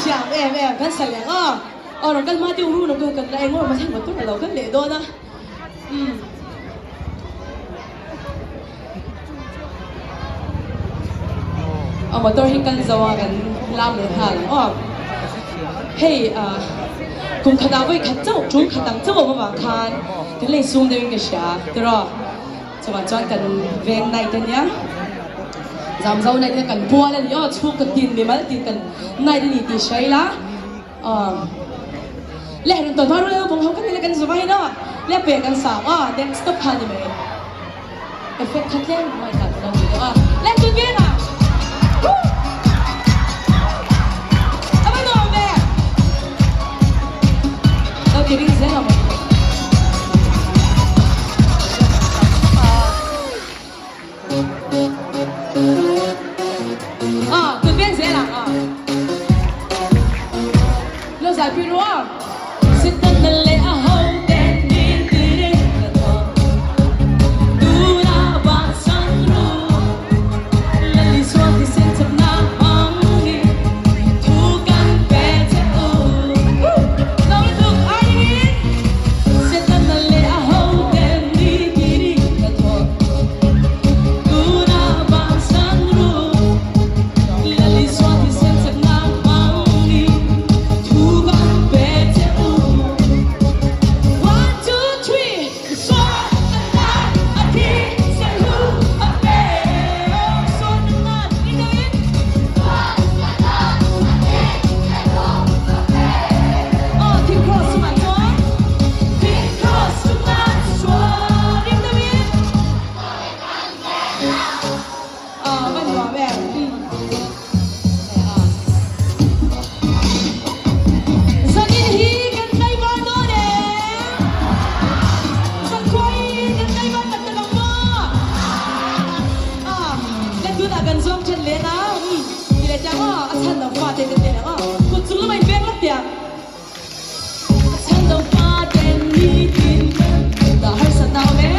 Thiam em em kan sa leh ang aw. Aw rawn kal hma deuh ru lo chu kan la eng aw mahse motor a lo kal leh dawn a. Umm. Aw motor hi kal zo a kan lam leh nghal ang aw. Hei ah kum khatah vawi khat chauh tul khat ang chauh awm avang khan kan lei sum deuhin ka hria tiraw. Chuvang chuan kan veng night a nia, Zamzo night a kan pual a ni aw, chhung ka tin mimal tin kan night a ni tih hria ila aw le rawn tawn hma rual bawng ho kan nila kan zu mai aw le pe kan sang aw next stop kha ni mai effect kha tlem mai kha lo ni deuh a le tun veng ah a va nuam ve lo ti ring zel ang. Ah, tun veng zel ang ah. Lo zai pui ru ah. Sitan le a ho ten min ti ring ka tho. Tuna ba sang ru. Lali suan ti sen chak na hmang ni. Thu kan pe che u. Lo le tuk ai ringin. Setana leh a hoten ni tiri ka thawk. Tuna bansan ru. Lali suan thisen chakna hmang ni. Thu kan pe che u. One, two, three, suan a na a thi sen hu a pe. Oh, suan a na ni deuhin. Suan a na a thi sen hu a pe. Oh, thing cross chungah chuan. Thing cross chungah chuan ring deuhin. Oh, va nuam em. Zanin hi kan tlaivar dawn em? Zakhuai kan tlaivar tak tak ang maw? Ah, le tunah kan zuam then len a. Ti leh tiang aw, a chhan lo fa te kan ti leh ang aw. Kut chung lama in veng lawk tiang. A chhan lo fa ten ni tin dah harsat na awm e.